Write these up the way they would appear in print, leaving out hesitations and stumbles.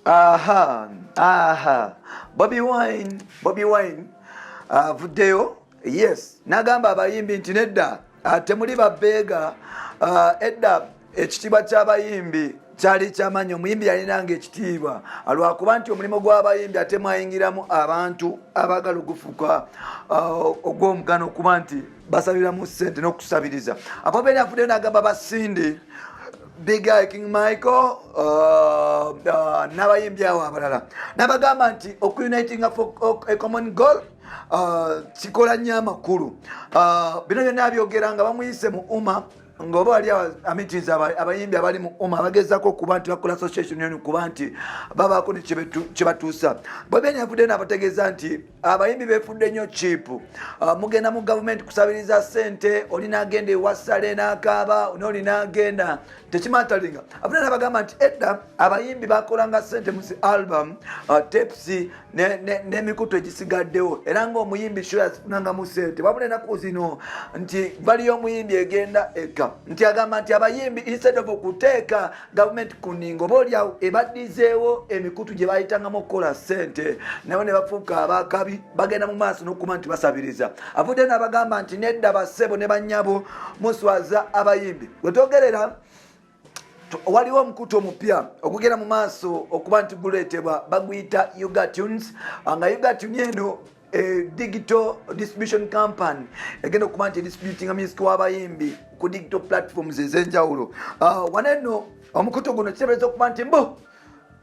Aha, aha. Bobi Wine, Bobi Wine avuddeyo, yes, n'agamba abayimbi nti nedda, temuli babeega. Edda ekitiibwa ky'abayimbi kyali kyamaanyi, omuyimbi yalinanga ekitiibwa lwakuba nti omulimu gw'abayimbi ate mwayingiramu abantu abaagala ogufuuka ogw'omugano okuba nti basabiramu ssente n'okusabiriza. Abobeeri avuddeyo n'agamba ba Cindy, Big Eye, King Michael, n'abayimbi awo abalala, n'abagamba nti okuunitinga for a common goal kikola nnyo amakulu. Bino byonna abyogera nga bamuyise mu UMA, ng'oba wali ameetings abayimbi abali mu UMA bagezaako okuba nti bakola association eno kuba nti babaako ne kyebatuusa. Bobi avuddeyo n'abategeeza nti abayimbi beefudde nnyo cheap. Mugenda mu gavumenti kusabiriza ssente, oli n'agenda ewasale n'akaaba, n'oli n'agenda tekimatteringa. Avudde n'abagamba nti edda abayimbi bakolanga ssente mu zi album, tapes n'emikutu egisigaddewo, era ng'omuyimbi show yazifunangamu ssente, wabula ennaku zino nti baliyo omuyimbi egenda eka. Nti agamba nti abayimbi, instead of okuteeka gavumenti ku nninga, oba oliawo ebaddizeewo emikutu gye bayitangamu okukola ssente, nabo ne bafuuka abakabi, bagenda mu maaso n'okuba nti basabiriza. Avudde n'abagamba nti nedda, bassebo ne bannyabo, muswaza abayimbi. Wetwogerera waliwo omukutu omupya ogugenda mu maaso okuba nti guleetebwa, baguyita Ugatunes, nga Ugatune eno digital distribution company egenda okuba nti distributinga music w'abayimbi ku digital platforms ez'enjawulo. Wano eno omukutu guno kiteebereza okuba nti mbu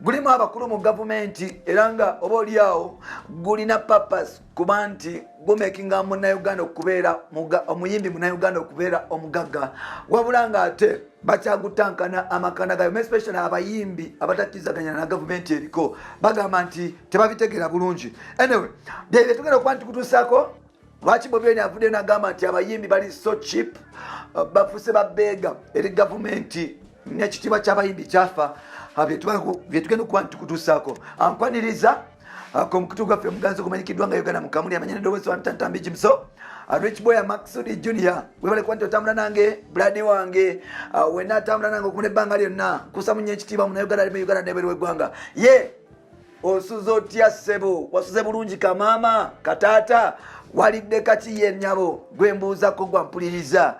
gulimu abakulu mu gavumenti, era nga oba oliawo gulina purpose kuba nti gumakinga Munnayuganda okubeera omuyimbi Munnayuganda okubeera omugagga, wabula nga ate bakyagutankana amakanda gayo, especially abayimbi abatakkirizaganya na gavumenti eriko, bagamba nti tebabitegeera bulungi. Anyway, byebyo tugenda okuba nti kutuusaako. Lwaki Bobi Wine avuddeyo nagamba nti abayimbi bali so cheap, bafuuse babeega eri gavumenti n'ekitiibwa ky'abayimbi kyafa? Byetugenda okuba nti tukutuusaako. Nkwaniriza ku mukutu gwaffe omuganzi ogumanyikiddwa nga Uganda Mukamuli, amanya nedoboozi wa Mtantambi Jimso, Rich Boy Maxudi Junior. Webale kuba nti otambula nange, blood wange, wenna atambula nange okumala ebbanga lyonna. Nkusa munyo ekitiibwa Munauganda ali mu Uganda nebweru w'eggwanga. Ye osuze otya, ssebo? Wasuze bulungi, kamaama, kataata? Walidde kaki? Ye nnyabo gwe mbuuzako, gwampuliriza,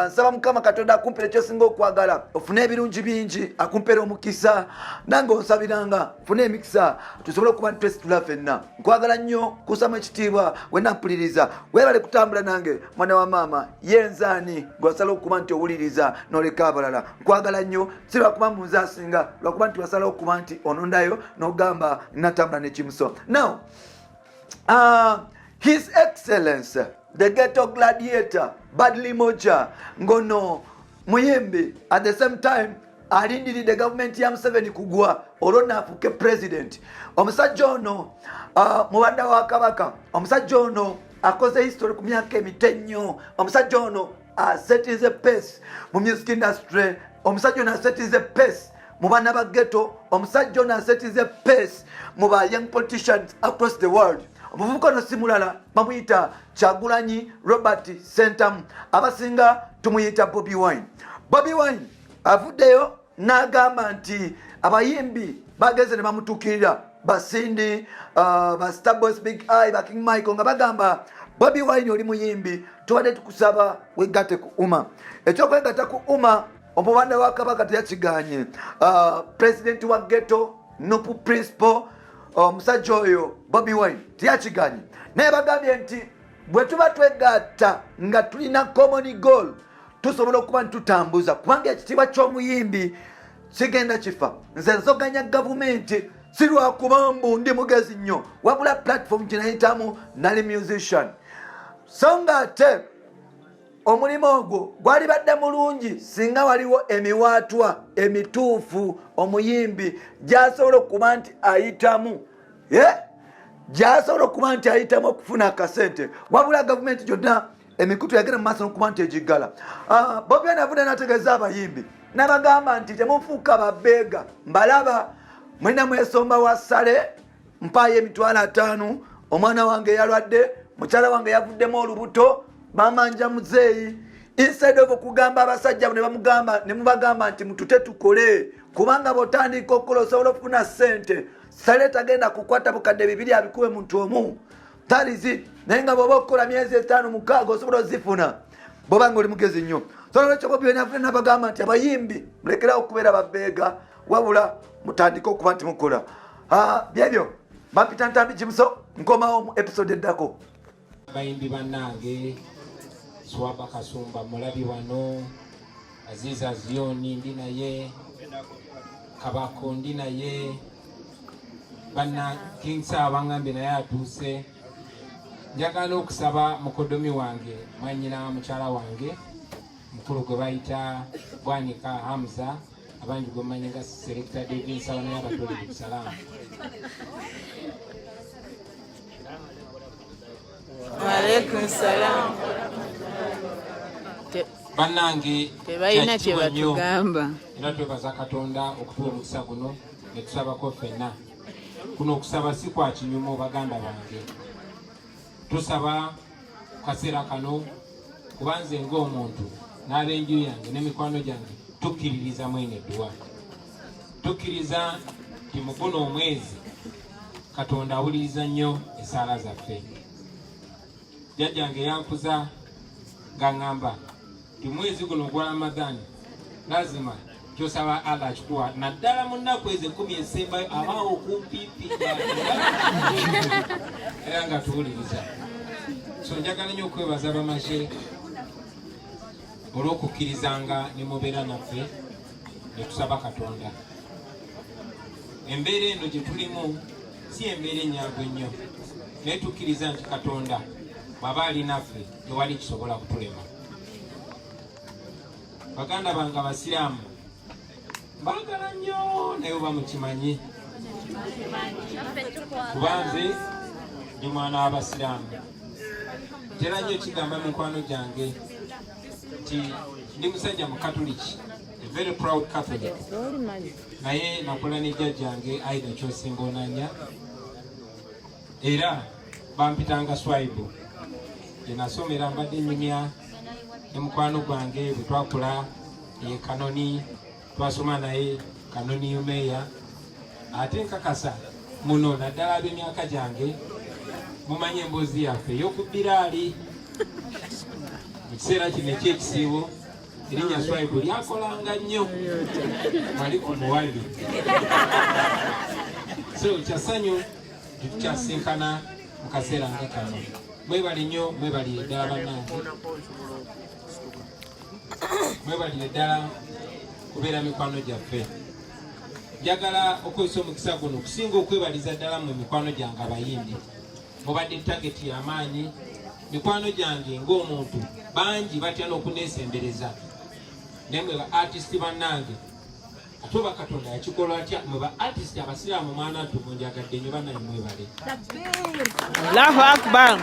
nsaba Mukama Katonda akumpera ekyosinga okwagala, ofune ebirungi bingi, akumpera omukisa. Nange onsabiranga nfune emikisa, tusobole okuba nti twesitula ffenna. Nkwagala nnyo, kusamu ekitiibwa wenna mpuliriza. Weebale kutambula nange, mwana wa maama. Yenzaani gwasala okuba nti owuliriza n'oleka abalala? Nkwagala nnyo, si lwakuba munze asinga, lwakuba nti wasalawo okuba nti onondayo n'ogamba natambula nekimuso. Now, His Excellence the Ghetto Gladiator Badly Moja, ngono muyimbi, at the same time alindiridde gavumenti ya Museveni kugwa olwo naafuuke president. Omusajja ono mubanda wa Kabaka. Omusajja ono akoze history ku myaka emito ennyo. Omusajja ono asetinze pace mu music industry. Omusajja ono asetinze pace mu baana ba ghetto. Omusajja ono asetinze pace mu ba young politicians across the world. Omuvubuka ono si mulala, bamuyita Kyagulanyi Robert Sentamu, abasinga tumuyita Bobi Wine. Bobi Wine avuddeyo n'agamba nti abayimbi bagenze ne bamutuukirira, ba Cindy, ba Starboys, Big Eye, ba King Michael, nga bagamba, "Bobi Wine, oli muyimbi, tubadde tukusaba wegatte ku UMA." Ekyokwegatta ku UMA, omubanda wa Kabaka teyakiganye. President wa ghetto, NUP principal, omusajja oyo Bobi Wine teyakiganye, naye bagambye nti bwe tuba twegatta nga tulina common goal, tusobola okuba nitutambuza, kubanga ekitiibwa ky'omuyimbi kigenda kifa. Nze nzoganya gavumenti si lwakuba mbu ndi mugezi nnyo, wabula platform gyenayitamu nali musician, so nga ate omulimu ogwo gwali badde mulungi singa waliwo emiwaatwa emituufu omuyimbi gyasobola okuba nti ayitamu, gy'asobola okuba nti ayitamu okufuna akasente, wabula gavumenti gyonna emikutu yagenda mu maaso n'okuba nti egiggala. Bobi Wine avudde n'ategeeza abayimbi n'abagamba nti temufuuka babeega. Mbalaba mulina mwesomba wa ssale, mpaayo 50,000, omwana wange yalwadde, mukyala wange yavuddemu olubuto, bamanja muzeeyi. Instead of okugamba abasajja ne bamugamba ne mubagamba nti mutute tukole, kubanga bw'otandika okukola osobola okufuna ssente. Sale tagenda kukwata bukadde bibiri abikuwe muntu omu, that is it. Naye nga bw'oba okukola myezi etaano mukaaga osobola ozifuna bw'oba nga oli mugezi nnyo. So nolwekyo Bobi Wine afuna nabagamba nti abayimbi mulekerawo okubeera babeega, wabula mutandike okuba nti mukola. Byebyo bampita Ntambi Kimuso, nkomawo mu episode eddako. Bayimbi bannange, Swaba Kasumba mulabi wano, Aziza Zioni ndi naye, Kabako ndi naye, banna King Saha bangambye naye atuuse. Njagala okusaba mukodomi wange, mwanyina mukyala wange mukulu gwe bayita Bwanika Hamza, abangi gwe mmanyi nga Selector David, nsaba naye abatolere salaamu. Waalaikum salaam. Bannange, tebalina kye kyakitiibwa nnyo. Batugamba. Era twebaza Katonda okutuwa omukisa guno ne tusabako ffenna. Kuno okusaba si kwa kinyumo, baganda bange. Tusaba ku kaseera kano kuba nze ng'omuntu n'ab'enju yange n'emikwano gyange tukkiririza mwene edduwa. Tukkiriza nti mu guno omwezi Katonda awuliriza nnyo essaala zaffe. Jjajjange yankuza nga ŋŋamba nti mwezi guno ogwa Ramadhan lazima kyosaba Allah akikuwa, naddala mu nnaku ezo 10 ezisembayo abaawo okumpiipi era nga tuwuliriza. So njagala nnyo okwebaza abamaje olw'okukkirizanga ne mubeera naffe ne tusaba Katonda. Embeera eno gye tulimu si embeera ennyangu ennyo, naye tukkiriza nti Katonda bw'aba ali naffe tewali kisobola kutulema. Baganda bange abasiraamu, mbaagala nnyo, naye oba mukimanyi, kuba nze ndi mwana w'abasiraamu. Ntera nnyo kigamba mikwano gyange nti ndi musajja mu Katoliki, a very proud Catholic, naye nakola ne jjajjange Aida Kyosimba Onanya, era bampitanga Swaibu. Gye nasomera mbadde nyumya ne mukwano gwange bwe twakula ye Kanoni, twasoma naye Kanoni Yumeya. Ate nkakasa muno, naddala ab'emyaka gyange mumanyi emboozi yaffe ey'okubbiraali mu kiseera kino ekyekisiibo. Erinnya Swaibu lyakolanga nnyo wali ku muwali. So kyasanyu tetukyasinkana mu kaseera nga kano. Mwebale nnyo, mwebalire ddala bannange, mwebalire ddala kubeera mikwano gyaffe. Njagala okukozesa omukisa guno okusinga okwebaliza ddala mu mikwano gyange abayimbi. Mubadde target y'amaanyi, mikwano gyange. Ng'omuntu bangi batya n'okuneesembereza, naye mwe ba artist bannange, ate oba Katonda yakikola atya, mwe ba artist abasiraamu mwana ntu munjagadde nnyo. Bannaye, mwebale. Allahu Akbar.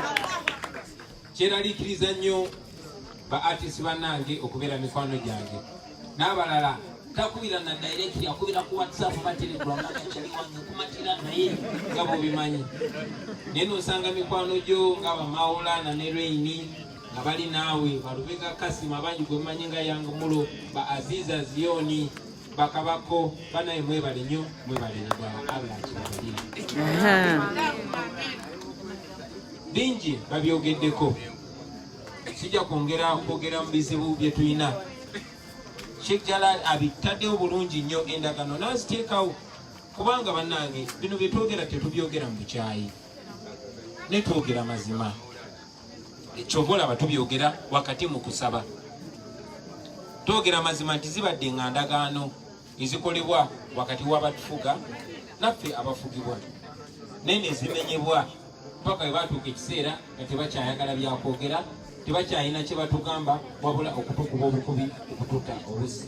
Kyeraliikiriza nnyo ba artist bannange okubeera mikwano gyange, n'abalala takubira na direct, akubira ku WhatsApp oba Telegram, agakyali wange kumatira, naye nga bwobimanyi. Naye nosanga mikwano gyo nga bamawulana ne Reini nga bali naawe, balubega Kasima bangi gwe mumanyi nga Yang Mulo, ba Aziza Zioni, bakabako. Banaye, mwebale nnyo, mwebale ddala, Allah akibabalire. Bingi babyogeddeko, sijja kwongera kwogera mu bizibu bye tulina. Sheikh Jalal abitaddewo bulungi nnyo, endagano n'aziteekawo, kubanga bannange bino bye twogera tetubyogera mu bukyayi, ne twogera mazima. Kyova olaba tubyogera wakati mu kusaba. Twogera mazima nti zibadde nga ndagaano ezikolebwa wakati w'abatufuga naffe abafugibwa, naye nezimenyebwa paka bwe batuuka ekiseera nga tebakyayagala byakwogera, tebakyalina kye batugamba wabula okutukuba obukubi, okututta obuzzi.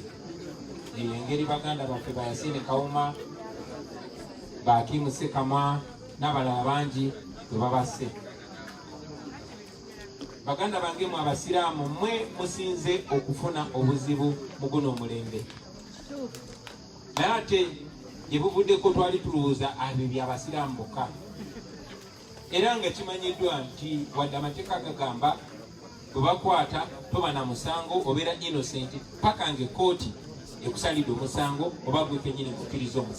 Eyo engeri baganda baffe ba Yasini Kawuma, Bakimu Sekamwa n'abalala bangi bwe babasse. Baganda bange mu abasiraamu, mmwe musinze okufuna obuzibu mu guno omulembe, naye ate gye buvuddeko twali tulowooza abyo byabasiraamu bokka, era nga kimanyiddwa nti wadde amateeka gagamba bwe Bwe bakwata toba na musango, obeera innocent paka nga ekkooti ekusalidde omusango oba gwe kenyini kukkiriza omusango.